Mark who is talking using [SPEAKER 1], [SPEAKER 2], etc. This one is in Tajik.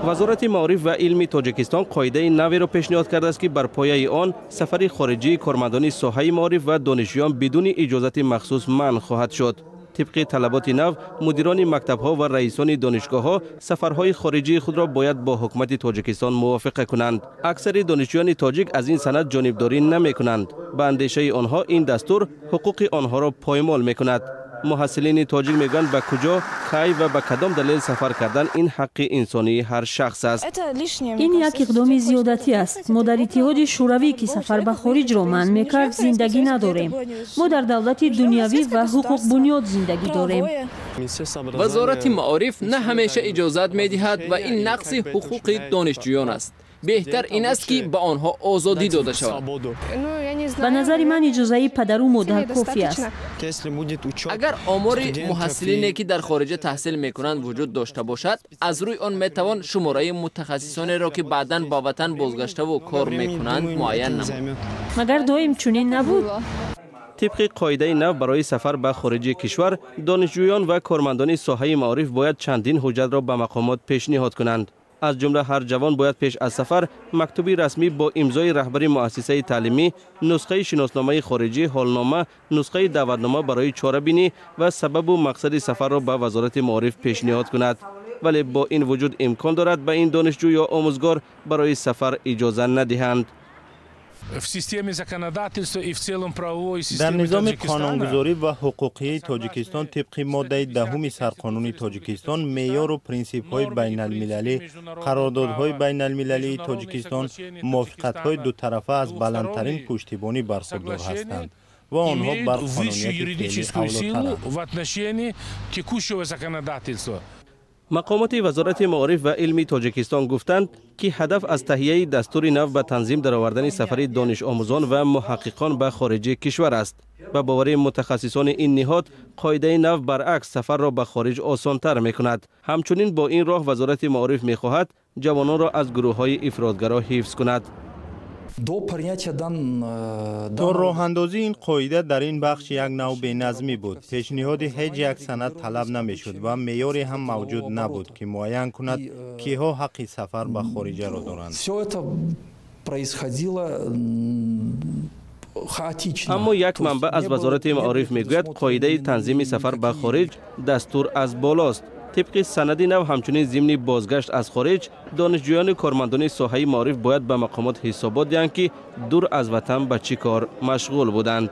[SPEAKER 1] Вазорати маориф ва илми Тоҷикистон қоидаи наверо пешниҳод кардааст, ки бар пояи он сафари хориҷии кормандони соҳаи маориф ва донишҷӯён бидуни иҷозати махсус манъ хоҳад шуд. Тибқи талаботи нав, мудирони мактабҳо ва раисони донишгоҳҳо сафарҳои хориҷии худро бояд бо ҳукумати Тоҷикистон мувофиқа кунанд. Аксари донишҷӯёни тоҷик аз ин санад ҷонибдорӣ намекунанд. Ба андешаи онҳо, ин дастур ҳуқуқи онҳоро поймол мекунад. Муҳассилини тоҷик мегӯянд, ба куҷо, кай ва ба кадом далел сафар кардан ин ҳаққи инсонии ҳар шахс аст.
[SPEAKER 2] Ин як иқдоми зиёдатӣ аст. Мо дар Иттиҳоди Шӯравӣ, ки сафар ба хориҷро манъ мекард, зиндагӣ надорем. Мо дар давлати дунявӣ ва ҳуқуқбунёд зиндагӣ дорем.
[SPEAKER 3] Вазорати маориф на ҳамеша иҷозат медиҳад ва ин нақзи ҳуқуқи донишҷӯён аст. Беҳтар ин аст, ки ба онҳо озодӣ дода шавад.
[SPEAKER 2] Ба назари ман, иҷозаи падару модар кофӣ аст.
[SPEAKER 3] Агар омори муҳассилине, ки дар хориҷа таҳсил мекунанд, вуҷуд дошта бошад, аз рӯи он метавон шумораи мутахассисонеро, ки баъдан ба ватан бозгаштаву кор мекунанд, муайян намуд.
[SPEAKER 2] Магар доим чунин набуд?
[SPEAKER 1] Тибқи қоидаи нав, барои сафар ба хориҷи кишвар донишҷӯён ва кормандони соҳаи маориф бояд чандин ҳуҷҷатро ба мақомот пешниҳод кунанд. Аз ҷумла, ҳар ҷавон бояд пеш аз сафар мактуби расмӣ бо имзои раҳбари муассисаи таълимӣ, нусхаи шиносномаи хориҷӣ, ҳолнома, нусхаи даъватнома барои чорабинӣ ва сабабу мақсади сафарро ба Вазорати маориф пешниҳод кунад. Вале бо ин вуҷуд имкон дорад, ба ин донишҷӯ ё омӯзгор барои сафар иҷоза надиҳанд.
[SPEAKER 4] В системе законодательства и в целом правовой
[SPEAKER 5] Дар
[SPEAKER 4] системе
[SPEAKER 5] низоми
[SPEAKER 4] Таджикистана
[SPEAKER 5] қонунгузорӣ ва ҳуқуқии Тоҷикистон, тибқи моддаи 10-уми Сарқонуни Тоҷикистон, меъёру принсипҳои байналмилалӣ, қарордодҳои байналмилалии Тоҷикистон, мувофиқатҳои дутарафа аз баландтарин пуштибонӣ бархурдор ҳастанд ва онҳо бар
[SPEAKER 4] имеют высшую
[SPEAKER 5] қонунияти феълӣ
[SPEAKER 4] юридическую силу
[SPEAKER 5] авлотаранд.
[SPEAKER 4] в отношении текущего законодательства.
[SPEAKER 1] Мақомоти Вазорати маориф ва илми Тоҷикистон гуфтанд, ки ҳадаф аз таҳияи дастури нав ба танзим даровардани сафари донишомӯзон ва муҳаққиқон ба хориҷи кишвар аст. Ба бовари мутахассисони ин ниҳод, қоидаи нав баръакс сафарро ба хориҷ осонтар мекунад. Ҳамчунин бо ин роҳ Вазорати маориф мехоҳад ҷавононро аз гурӯҳҳои ифротгаро ҳифз кунад.
[SPEAKER 6] До принятия
[SPEAKER 5] То роҳандозии ин қоида дар ин бахш як нав беназмӣ буд. Пешниҳоди ҳеҷ як санад талаб намешуд ва меъёре ҳам мавҷуд набуд, ки муайян кунад, киҳо ҳаққи сафар ба хориҷаро доранд.
[SPEAKER 6] Все это происходило хаотично.
[SPEAKER 1] Аммо як манбаъ аз Вазорати маориф мегӯяд, қоидаи танзими сафар ба хориҷ дастур аз болост. Тибқи санади нав, ҳамчунин зимни бозгашт аз хориҷ донишҷӯёну кормандони соҳаи маориф бояд ба мақомот ҳисобот диҳанд, ки дур аз ватан ба чӣ кор машғул буданд.